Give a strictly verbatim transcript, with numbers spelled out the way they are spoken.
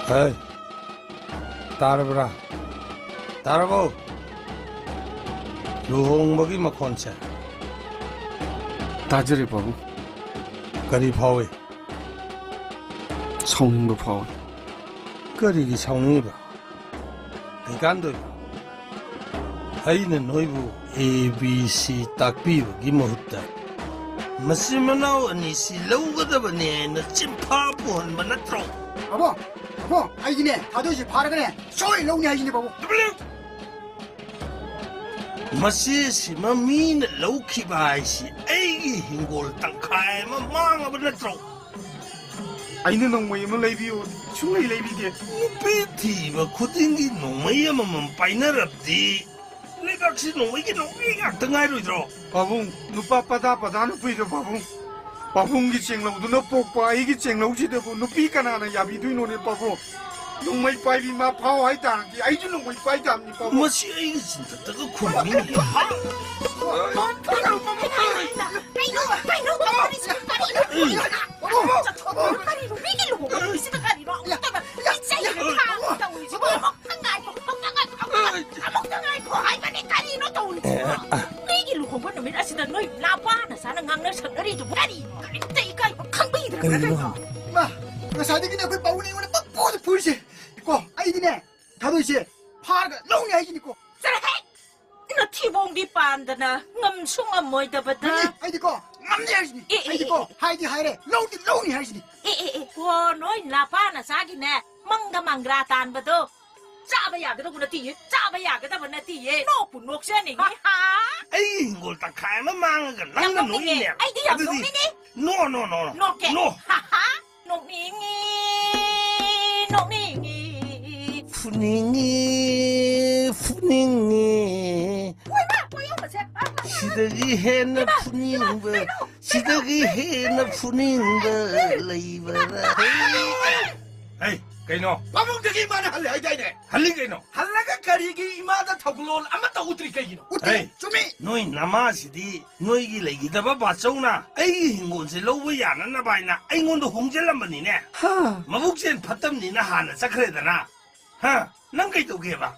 ꯍꯩ, ꯇꯥꯔꯕ꯭ꯔꯥ? ꯇꯥꯔꯕꯣ? ꯂꯨꯍꯣꯡꯕꯒꯤ ꯃꯈꯣꯟꯁꯦ꯫ ꯇꯥꯖꯔꯦ, ꯄꯥꯕꯨꯡ꯫ ꯀꯔꯤ ꯐꯥꯎꯏ? ꯁꯥꯎꯅꯤꯡꯕ ꯐꯥꯎꯏ꯫ ꯀꯔꯤꯒꯤ ꯁꯥꯎꯅꯤꯡꯉꯤꯕ? ꯀꯩꯀꯥꯟꯗꯣꯏꯕ? ꯑꯩꯅ ꯅꯣꯏꯕꯨ A B C ꯇꯥꯛꯄꯤꯕꯒꯤ ꯃꯍꯨꯠꯇ ꯃꯆꯤꯟ ꯃꯅꯥꯎ ꯑꯅꯤꯁꯤ ꯂꯧꯒꯗꯕꯅꯦꯅ ꯆꯤꯟꯐꯥ ꯄꯨꯍꯟꯕ ꯅꯠꯇ꯭ꯔꯣ? ꯑꯕꯣ, ꯑꯕꯣ, ꯑꯩꯒꯤꯅꯦ, ꯊꯥꯗꯣꯏꯁꯦ ꯐꯥꯔꯒꯅꯦ, ꯁꯣꯏ ꯂꯧꯅꯤ ꯍꯥꯏꯁꯤꯅꯦ, ꯕꯥꯕꯨ꯫ ꯇꯨꯃꯤꯟ ꯂꯩꯌꯨ! ꯃꯆꯦꯁꯤꯃ ꯃꯤꯅ ꯂꯧꯈꯤꯕ ꯍꯥꯏꯁꯤ ꯑꯩꯒꯤ ꯍꯤꯡꯒꯣꯜ ꯇꯪꯈꯥꯏ ꯑꯃ ꯃꯥꯡꯉꯕ ꯅꯠꯇ꯭ꯔꯣ? ꯑꯩꯅ ꯅꯣꯡꯃꯩ ꯑꯃ ꯂꯩꯕꯤꯌꯨ, ꯁꯨꯡꯂꯩ ꯂꯩꯕꯤꯗꯦ꯫ ꯅꯨꯄꯤ ꯊꯤꯕ ꯈꯨꯗꯤꯡꯒꯤ ꯅꯣꯡꯃꯩ ꯑꯃꯃꯝ ꯄꯥꯏꯅꯔꯕꯗꯤ ꯂꯩꯕꯥꯛꯁꯤ ꯅꯣꯡꯃꯩꯒꯤ ꯅꯣꯡꯃꯩ ꯉꯥꯛꯇ ꯉꯥꯏꯔꯣꯏꯗ꯭ꯔꯣ? ꯄꯥꯕꯨꯡ, ꯅꯨꯄꯥ ꯄꯗꯥ ꯄꯗꯥ ꯅꯨꯄꯤꯗꯣ ꯄꯥꯕꯨꯡ꯫ ꯄꯥꯕꯨꯡꯒꯤ ꯆꯦꯡꯂꯧꯗꯨꯅ ꯄꯣꯛꯄ ꯑꯩꯒꯤ ꯆꯦꯡꯂꯧꯁꯤꯗꯕꯨ ꯅꯨꯄꯤ ꯀꯅꯥꯅ ꯌꯥꯕꯤꯗꯣꯏꯅꯣꯅꯦ ꯄꯥꯕꯨꯡ? ꯅꯣꯡꯃꯩ ꯄꯥꯏꯕꯤ ꯃꯥ ꯐꯥꯎ ꯍꯥꯏꯇꯥꯔꯗꯤ ꯑꯩꯁꯨ ꯅꯣꯡꯃꯩ ꯄꯥꯏ ꯇꯥꯕꯅꯤ ꯄꯥꯕꯨꯡ꯫ ꯃꯁꯤ ꯑꯩꯒꯤ ꯆꯤꯟꯊꯛꯇꯒ ꯈꯨꯝꯃꯤꯅꯦ꯫ ꯀꯩꯅꯣ, ꯀꯩꯅꯣ, ꯀꯔꯤꯅꯣ, ꯀꯔꯤꯅꯣ, ꯀꯔꯤꯅꯣ? ꯆꯠꯊꯣꯛꯑꯣ, ꯀꯔꯤꯅꯣ? ꯃꯤꯒꯤ ꯂꯨꯍꯣꯡꯕ ꯅꯨꯃꯤꯠꯁꯤꯗ ꯀꯔꯤꯅꯣ? ꯑꯃꯨꯛꯇ ꯃꯤꯆꯩ ꯑꯃ ꯊꯥꯕ ꯇꯧꯔꯤꯁꯤꯕꯣ? ꯑꯃꯨꯛꯇ ꯉꯥꯏꯈꯣ, ꯑꯃꯨꯛꯇ ꯉꯥꯏꯈꯣ, ꯑꯃꯨꯛꯇ ꯉꯥꯏꯈꯣ ꯍꯥꯏꯕꯅꯦ, ꯀꯔꯤꯅꯣ ꯇꯧꯔꯤꯁꯤꯕꯣ? ꯃꯤꯒꯤ ꯂꯨꯍꯣꯡꯕ ꯅꯨꯃꯤꯠ ꯑꯁꯤꯗ ꯅꯣꯏ ꯅꯄꯥ ꯅꯆꯥꯅ ꯉꯥꯡꯅ ꯁꯛꯅꯔꯤꯗꯨꯕꯨ ꯀꯔꯤꯅꯣ? ꯀꯔꯤꯝꯇ ꯏꯀꯥꯏꯕ ꯈꯪꯕꯤꯗ꯭ꯔꯕ꯭ꯔꯥ ꯀꯔꯤꯅꯣ? ꯀꯩꯅꯣ? ꯏꯃꯥ, ꯉꯁꯥꯏꯗꯒꯤꯅꯦ ꯑꯩꯈꯣꯏ ꯄꯥꯕꯨꯡꯅ ꯑꯩꯉꯣꯟꯗ ꯄꯪꯐꯨꯗ ꯐꯨꯔꯤꯁꯦ꯫ ꯀꯣ, ꯑꯩꯗꯤꯅꯦ, ꯊꯥꯗꯣꯏꯁꯦ ꯐꯥꯔꯒ ꯂꯧꯅꯤ ꯍꯥꯏꯁꯤꯅꯤꯀꯣ꯫ ꯆꯠꯂꯍꯦ! ꯅꯊꯤꯕꯣꯡꯗꯤ ꯄꯥꯟꯗꯅ ꯉꯝꯁꯨ ꯉꯝꯃꯣꯏꯗꯕꯗ꯫ ꯉꯝꯅꯤ, ꯑꯩꯗꯤꯀꯣ, ꯉꯝꯅꯤ ꯍꯥꯏꯁꯤꯅꯤ꯫ ꯑꯦ, ꯑꯦ, ꯑꯩꯗꯤꯀꯣ, ꯑꯦ, ꯑꯦ꯫ ꯍꯥꯏꯗꯤ ꯍꯥꯏꯔꯦ, ꯂꯧꯗꯤ ꯂꯧꯅꯤ ꯍꯥꯏꯁꯤꯅꯤ꯫ ꯑꯦ, ꯑꯦ, ꯑꯦ, ꯍꯣ, ꯅꯣꯏ ꯅꯄꯥ ꯅꯆꯥꯒꯤꯅꯦ, ꯃꯪꯗ ꯃꯪꯒ꯭ꯔꯥ ꯇꯥꯟꯕꯗꯣ ꯆꯥꯕ ꯌꯥꯒꯗꯧꯕ ꯅꯠꯇꯤꯌꯦ, ꯆꯥꯕ ꯌꯥꯒꯗꯕ ꯅꯠꯇꯤꯌꯦ꯫ ꯅꯣꯛꯄꯨ ꯅꯣꯛꯆꯅꯤꯡꯉꯤ, ꯍꯥ? ꯑꯩꯒꯤ ꯍꯤꯡꯒꯣꯜ ꯇꯪꯈꯥꯏ ꯑꯃ ꯃꯥꯡꯉꯒ ꯌꯥꯝ ꯅꯪꯅ ꯅꯣꯛꯅꯤꯡꯉꯦ꯫ ꯅꯣꯛꯏꯅꯦ꯫ ꯑꯩꯗꯤ ꯌꯥꯝ ꯑꯗꯨꯗꯤ ꯅꯣꯛꯅꯤꯡꯉꯦ꯫ No, no, no, no. ꯅꯣꯛꯀꯦ꯫ No. ꯍꯥ, ꯍꯥ꯫ ꯅꯣꯛꯅꯤꯡꯉꯤ, ꯅꯣꯛꯅꯤꯡꯉꯤ꯫ ꯐꯨꯅꯤꯡꯉꯤ, ꯐꯨꯅꯤꯡꯉꯤ꯫ ꯍꯣꯏ, ꯃꯥ, ꯍꯣꯏ, ꯌꯥꯎꯕꯁꯦ꯫ ꯑ, ꯑ, ꯑ꯫ ꯁꯤꯗꯒꯤ ꯍꯦꯟꯅ ꯏꯃꯥ, ꯐꯨꯅꯤꯡꯕ, ꯏꯃꯥ, ꯀꯩꯅꯣ, ꯁꯤꯗꯒꯤ ꯀꯩꯅꯣ? ꯍꯦꯟꯅ ꯐꯨꯅꯤꯡꯕ ꯂꯩꯕ꯭ꯔꯥ? ꯍꯩ, ꯀꯩꯅꯣ? ꯄꯥꯕꯨꯡꯗꯒꯤ ꯃꯥꯅ ꯍꯜꯂꯦ ꯍꯥꯏꯗꯥꯏꯅꯦ? ꯍꯜꯂꯤ ꯀꯩꯅꯣ? ꯍꯜꯂꯒ ꯀꯔꯤꯒꯤ ꯏꯃꯥꯗ ꯊꯧꯒꯜꯂꯣꯟ ꯑꯃꯠꯇ ꯎꯠꯇ꯭ꯔꯤ ꯀꯩꯒꯤꯅꯣ? ꯎꯠꯇ꯭ꯔꯤ꯫ ꯍꯩ, ꯆꯨꯝꯃꯤ꯫ ꯅꯣꯏ ꯅꯃꯥꯁꯤꯗꯤ ꯅꯣꯏꯒꯤ ꯂꯩꯈꯤꯗꯕ ꯕꯥꯆꯧꯅ ꯑꯩꯒꯤ ꯍꯤꯡꯒꯣꯜꯁꯦ ꯂꯧꯕ ꯌꯥꯅꯅꯕ ꯍꯥꯏꯅ ꯑꯩꯉꯣꯟꯗ ꯍꯣꯡꯖꯜꯂꯝꯕꯅꯤꯅꯦ꯫ ꯍꯥ꯫ ꯃꯕꯨꯛꯆꯦꯜ ꯐꯠꯇꯕꯅꯤꯅ ꯍꯥꯟꯅ ꯆꯠꯈ꯭ꯔꯦꯗꯅ꯫ ꯍꯥ? ꯅꯪ ꯀꯩꯗꯧꯒꯦꯕ?